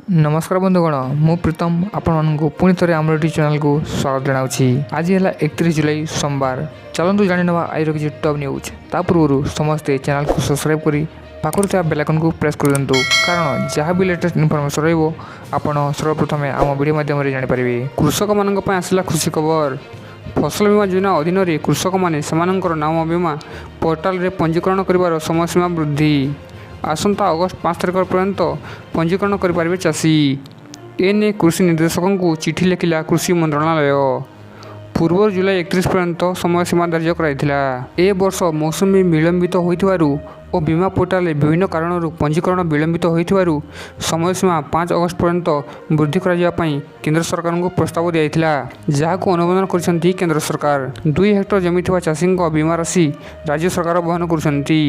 ନମସ୍କାର ବନ୍ଧୁଗଣ, ମୁଁ ପ୍ରୀତମ ଆପଣମାନଙ୍କୁ ପୁଣି ଥରେ ଆମର ୟୁଟ୍ୟୁବ୍ ଚ୍ୟାନେଲକୁ ସ୍ୱାଗତ ଜଣାଉଛି। ଆଜି ହେଲା 31 ଜୁଲାଇ, ସୋମବାର। ଚାଲନ୍ତୁ ଜାଣିନେବା ଆଜିର କିଛି ଟପ୍ ନ୍ୟୁଜ୍। ତା ପୂର୍ବରୁ ସମସ୍ତେ ଚ୍ୟାନେଲକୁ ସବସ୍କ୍ରାଇବ୍ କରି ପାଖରେ ଥିବା ବେଲ୍ ଆଇକନ୍କୁ ପ୍ରେସ୍ କରିଦିଅନ୍ତୁ, କାରଣ ଯାହା ବି ଲେଟେଷ୍ଟ ଇନଫର୍ମେସନ୍ ରହିବ, ଆପଣ ସର୍ବପ୍ରଥମେ ଆମ ଭିଡ଼ିଓ ମାଧ୍ୟମରେ ଜାଣିପାରିବେ। କୃଷକମାନଙ୍କ ପାଇଁ ଆସିଲା ଖୁସି ଖବର। ଫସଲ ବୀମା ଯୋଜନା ଅଧୀନରେ କୃଷକମାନେ ସେମାନଙ୍କର ନାମ ବୀମା ପୋର୍ଟାଲରେ ପଞ୍ଜୀକରଣ କରିବାର ସମୟସୀମା ବୃଦ୍ଧି। ଆସନ୍ତା ଅଗଷ୍ଟ 5 ତାରିଖ ପର୍ଯ୍ୟନ୍ତ ପଞ୍ଜୀକରଣ କରିପାରିବେ ଚାଷୀ। ଏ ନେଇ କୃଷି ନିର୍ଦ୍ଦେଶକଙ୍କୁ ଚିଠି ଲେଖିଲା କୃଷି ମନ୍ତ୍ରଣାଳୟ। ପୂର୍ବରୁ ଜୁଲାଇ 31 ପର୍ଯ୍ୟନ୍ତ ସମୟସୀମା ଧାର୍ଯ୍ୟ କରାଯାଇଥିଲା। ଏ ବର୍ଷ ମୌସୁମୀ ବିଳମ୍ବିତ ହୋଇଥିବାରୁ ଓ ବୀମା ପୋର୍ଟାଲରେ ବିଭିନ୍ନ କାରଣରୁ ପଞ୍ଜୀକରଣ ବିଳମ୍ବିତ ହୋଇଥିବାରୁ ସମୟସୀମା 5 ଅଗଷ୍ଟ ପର୍ଯ୍ୟନ୍ତ ବୃଦ୍ଧି କରାଯିବା ପାଇଁ କେନ୍ଦ୍ର ସରକାରଙ୍କୁ ପ୍ରସ୍ତାବ ଦିଆଯାଇଥିଲା, ଯାହାକୁ ଅନୁମୋଦନ କରିଛନ୍ତି କେନ୍ଦ୍ର ସରକାର। 2 ହେକ୍ଟର ଜମି ଥିବା ଚାଷୀଙ୍କ ବୀମା ରାଶି ରାଜ୍ୟ ସରକାର ବହନ କରୁଛନ୍ତି।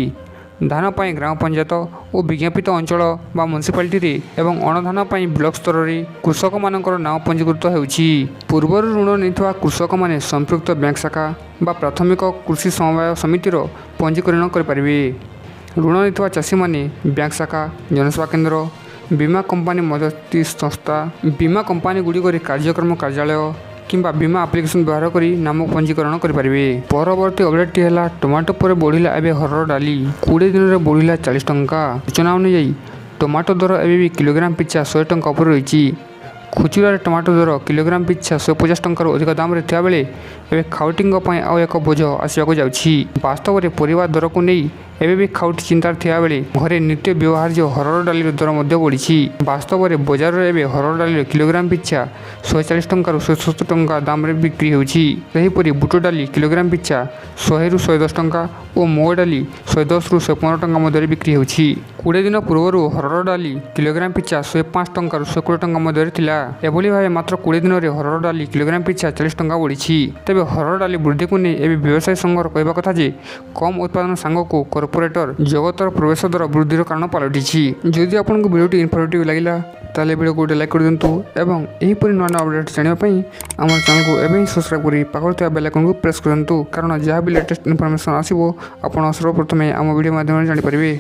ଧାନ ପାଇଁ ଗ୍ରାମ ପଞ୍ଚାୟତ ଓ ବିଜ୍ଞାପିତ ଅଞ୍ଚଳ ବା ମ୍ୟୁନିସିପାଲିଟିରେ ଏବଂ ଅଣଧାନ ପାଇଁ ବ୍ଲକ ସ୍ତରରେ କୃଷକମାନଙ୍କର ନାମ ପଞ୍ଜୀକୃତ ହେଉଛି। ପୂର୍ବରୁ ଋଣ ନେଇଥିବା କୃଷକମାନେ ସମ୍ପୃକ୍ତ ବ୍ୟାଙ୍କ ଶାଖା ବା ପ୍ରାଥମିକ କୃଷି ସମବାୟ ସମିତିର ପଞ୍ଜୀକରଣ କରିପାରିବେ। ଋଣ ନେଇଥିବା ଚାଷୀମାନେ ବ୍ୟାଙ୍କ ଶାଖା, ଜନସେବା କେନ୍ଦ୍ର, ବୀମା କମ୍ପାନୀ ମଧ୍ୟସ୍ଥି ସଂସ୍ଥା, ବୀମା କମ୍ପାନୀଗୁଡ଼ିକରେ କାର୍ଯ୍ୟକ୍ରମ କାର୍ଯ୍ୟାଳୟ କିମ୍ବା ବୀମା ଆପ୍ଲିକେସନ୍ ବ୍ୟବହାର କରି ନାମ ପଞ୍ଜୀକରଣ କରିପାରିବେ। ପରବର୍ତ୍ତୀ ଅପଡ଼େଟ୍ଟି ହେଲା, ଟମାଟୋ ପରେ ବଢ଼ିଲା ଏବେ ହରଡ଼ ଡାଲି। 20 ଦିନରେ ବଢ଼ିଲା 40 ଟଙ୍କା। ସୂଚନା ଅନୁଯାୟୀ, ଟମାଟୋ ଦର ଏବେ ବି କିଲୋଗ୍ରାମ ପିଛା 100 ଟଙ୍କା ଉପରେ ରହିଛି। ଖୁଚୁରାରେ ଟମାଟୋ ଦର କିଲୋଗ୍ରାମ ପିଛା 150 ଟଙ୍କାରୁ ଅଧିକ ଦାମରେ ଥିବାବେଳେ ଏବେ ଖାଉଟିଙ୍କ ପାଇଁ ଆଉ ଏକ ବୋଝ ଆସିବାକୁ ଯାଉଛି। ବାସ୍ତବରେ ପରିବା ଦରକୁ ନେଇ ଏବେ ବି ଖାଉଟି ଚିନ୍ତାରେ ଥିବାବେଳେ ଘରେ ନିତ୍ୟ ବ୍ୟବହାର୍ଯ୍ୟ ହରଡ଼ ଡାଲିର ଦର ମଧ୍ୟ ବଢ଼ିଛି। ବାସ୍ତବରେ ବଜାରରେ ଏବେ ହରଡ଼ ଡାଲିର କିଲୋଗ୍ରାମ ପିଛା 140 ଟଙ୍କାରୁ 170 ଟଙ୍କା ଦାମରେ ବିକ୍ରି ହେଉଛି। ସେହିପରି ବୁଟ ଡାଲି କିଲୋଗ୍ରାମ ପିଛା 100ରୁ 110 ଟଙ୍କା ଓ ମୁଗ ଡାଲି 110ରୁ 115 ଟଙ୍କା ମଧ୍ୟରେ ବିକ୍ରି ହେଉଛି। 20 ଦିନ ପୂର୍ବରୁ ହରଡ଼ ଡାଲି କିଲୋଗ୍ରାମ ପିଛା 105 ଟଙ୍କାରୁ 120 ଟଙ୍କା ମଧ୍ୟରେ ଥିଲା। ଏଭଳି ଭାବେ ମାତ୍ର 20 ଦିନରେ ହରଡ଼ ଡାଲି କିଲୋଗ୍ରାମ ପିଛା 40 ଟଙ୍କା ବଢ଼ିଛି। ତେବେ ହରଡ଼ ଡାଲି ବୃଦ୍ଧିକୁ ନେଇ ଏବେ ବ୍ୟବସାୟୀ ସଂଘର କହିବା କଥା ଯେ, କମ୍ ଉତ୍ପାଦନ ସାଙ୍ଗକୁ କର୍ପୋରେଟ ଜଗତର ପ୍ରବେଶ ଦର ବୃଦ୍ଧିର କାରଣ ପାଲଟିଛି। ଯଦି ଆପଣଙ୍କୁ ଭିଡ଼ିଓଟି ଇନଫର୍ମେଟିଭ୍ ଲାଗିଲା, ତାହେଲେ ଭିଡ଼ିଓକୁ ଗୋଟେ ଲାଇକ୍ କରିଦିଅନ୍ତୁ ଏବଂ ଏହିପରି ନୂଆ ନୂଆ ଅପଡ଼େଟ୍ ଜାଣିବା ପାଇଁ ଆମ ଚ୍ୟାନେଲକୁ ଏବେ ହିଁ ସବସ୍କ୍ରାଇବ୍ କରି ପାଖରେ ଥିବା ବେଲ୍ ଆଇକନ୍କୁ ପ୍ରେସ୍ କରନ୍ତୁ, କାରଣ ଯାହା ବି ଲେଟେଷ୍ଟ ଇନଫର୍ମେସନ୍ ଆସିବ, ଆପଣ ସର୍ବପ୍ରଥମେ ଆମ ଭିଡ଼ିଓ ମାଧ୍ୟମରେ ଜାଣିପାରିବେ।